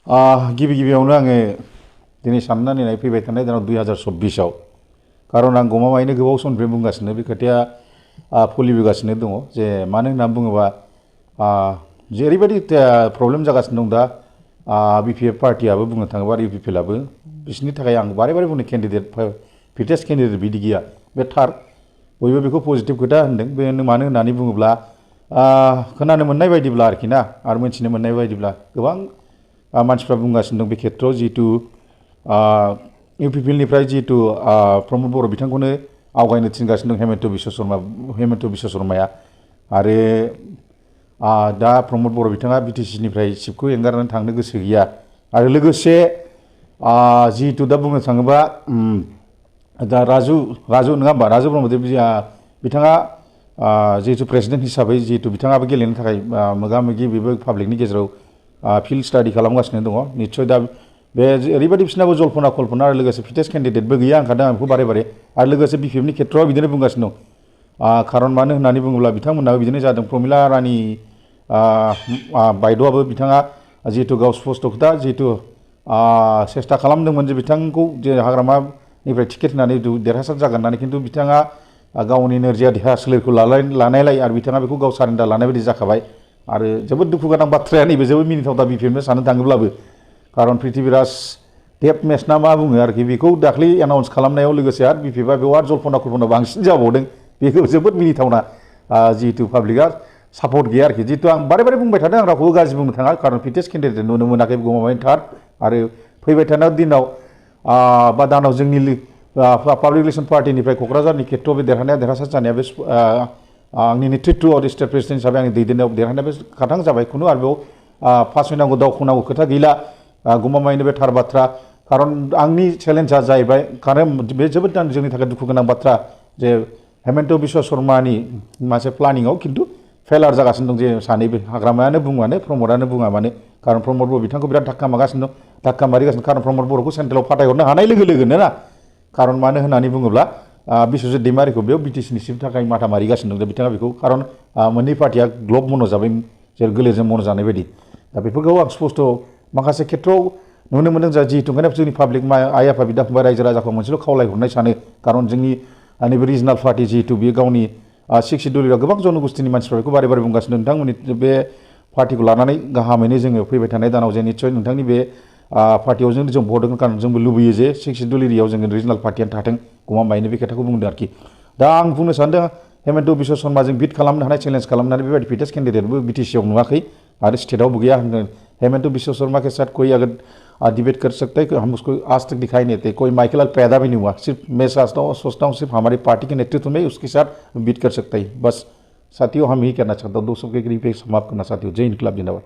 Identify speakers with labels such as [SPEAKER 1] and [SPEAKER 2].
[SPEAKER 1] गिबि गिबियावनो आङो दिनै साननानै नाय फैबाय थानाय दिनाव 2024 आव खारन आं गमामायैनो गोबाव समनिफ्राय बुंगासिनो बे खोथाया फलिबोगासिनो दङ जे मानो होनना बुङोबा जेरैबायदि प्रब्लेम जागासिनो दं दा BPF पार्टियाबो बुंनो थाङोबा UPPL आबो बिसोरनि थाखाय आं बारे बारे बुंनो केन्डिडेट फिटेस्ट केन्डिडेट बिदि गैया बे थार बयबो बेखौ पजिटिभ खोथा होनदों बे मानो होननानै बुङोब्ला खोनानो मोननाय बायदिब्ला आरोखि ना आरो मिथिनो मोननाय बायदिब्ला गोबां मानसिफ्रा बुंगासिनो दं बे खेत्रआव जिहेतु UPPL निफ्राय जिहेतु प्रमद बर' बिथांखौनो आवगायनो थिनगासिनो दं हेमन्त बिश्व शर्माया आरो दा प्रमद बर' बिथाङा BTC निफ्राय सिटखौ एंगारनानै थांनो गोसो गैया आरो लोगोसे जिहेतु दा बुंनो थाङोबा दा राजु नङा होमबा राजु ब्रह्मदेव बिथाङा जिहेतु प्रेसिडेन्ट हिसाबै जिहेतु बिथाङाबो गेलेनो थाखाय मोगा मोगि बेबो पाब्लिकनि गेजेराव फिल्ड स्टाडि खालामगासिनो दङ निस्सय दा बे ओरैबायदि बिसिनाबो जल्पना कल्पना आरो लोगोसे फिटेस्ट केन्डिडेटबो गैया ओंखारदों आं बेखौ बारे बारे आरो लोगोसे BPF नि खेत्रआव बिदिनो बुंगासिनो दं खारन मानो होननानै बुङोब्ला बिथांमोनहाबो बिदिनो जादों प्रमिला रानी बायद'आबो बिथाङा जिहेतु गाव स्पष्ट खोथा जिहेतु सेस्था खालामदोंमोन जे बिथांखौ जे हाग्रामानिफ्राय टिकेट होनानै देरहासार जागोन होननानै खिन्थु बिथाङा गावनि नोरजिया देहा सोलेरखौ लानायलाय आरो बिथाङा बेखौ गाव सारेन्डार लानाय बायदि जाखाबाय आरो जोबोद दुखु गोनां बाथ्राया नैबे जोबोद मिनिथाव दा BPF नि साननो थाङोब्लाबो खारन पृथ्वीराज टेप मेच ना मा बुङो आरोखि बेखौ दाख्लै एनाउन्स खालामनायाव लोगोसे आरो BPF आ बेयाव आरो जल्पना कल्पना बांसिन जाबावदों बेखौ जोबोद मिनिथावना जिहेतु पाब्लिकआ सापर्ट गैया आरोखि जिहेतु आं बारे बारे बुंबाय थादों आं रावखौबो गाज्रि बुंनो थाङा खारन फिटेस्ट केन्डिडेट नुनो मोनाखै गमामायैनो थार आरो फैबाय थानाय दिनाव बा दानाव जोंनि पाब्लिक रिलेसन पार्टिनिफ्राय क'क्राझारनि खेत्रआव बे देरहासार जानाया बे आंनि नेतृत्वआव स्टेट प्रेसिडेन्ट हिसाबै आंनि दैदेननायाव देरहानाया बे खाथां जाबाय खुनु आरो बेयाव फासयनांगौ दावखोनांगौ खोथा गैला गमामायैनो बे थार बाथ्रा खारन आंनि चेलेन्जआ जाहैबाय खारन बे जोबोद जोंनि थाखाय दुखु गोनां बाथ्रा जे हेमन्त बिश्व शर्मानि मोनसे प्लानिंआव खिन्थु फेलार जागासिनो दं जे सानैबो हाग्रामायानो बुङानो प्रमदआनो बुङा मानो खारन प्रमद बर' बिथांखौ बिराद धाक्का मारिगासिनो दं धाक्का मारिगासिनो खारन प्रमद बर'खौ सेन्ट्रेलाव फाथायहरनो हानाय लोगो लोगोनो ना खारन मानो होननानै बुङोब्ला बिश्वजित दैमारिखौ बेयाव BTC नि सिटनि थाखाय माथा मारिगासिनो दं बिथाङा बेखौ खारन मोननै पार्टिया ग्लब मन' जाबाय जेरै गोलेरजों मन' जानाय बायदि दा बेफोरखौ आं स्पष्ट माखासे खेत्रआव नुनो मोनदों जिहेतु ओंखायनो जोंनि पाब्लिक आइ आफा बिदा फंबाय रायजो राजाखौ मोनसेल' खावलायहरनाय सानो खारन जोंनि नैबे रिजनाल पार्टि जिहेतु बेयो गावनि 6 सिडुलाव गोबां जनगोष्ठीनि मानसिफ्रा बेखौ बारे बारे बुंगासिनो नोंथांमोननि बे पार्टिखौ लानानै गाहामैनो जोङो फैबाय थानाय दानाव जे निस्सय नोंथांनि बे पार्टियाव जों भट होगोन खारन जोंबो लुबैयो जे 6 सिडुल एरियायाव जोङो रिजनाल पार्टियानो थाथों गमामायैनो बे खोथाखौ बुंदों आरोखि दा आं बुंनो सानदों हेमन्त बिश्व शर्माजों बिट खालामनो हानाय चेलेन्ज खालामनो हानाय बेबायदि फिटेस्ट केन्डिडेटबो BTC आव नुवाखै आरो स्टेटआवबो गैया हेमन्त बिश्व शर्मा के साथ कोई अगर डिबेट कर सकते हैं हम उसको आज तक दिखाई नहीं देते कोई माइकल पैदा भी नहीं हुआ सिर्फ मैं सोचता हूँ सिर्फ हमारी पार्टी के नेतृत्व में उसके साथ बीट कर सकता है बस साथियों हम यही कहना चाहता हूँ 200 के करीब समाप्त करना चाहती हूँ जय हिंद जिंदाबाद।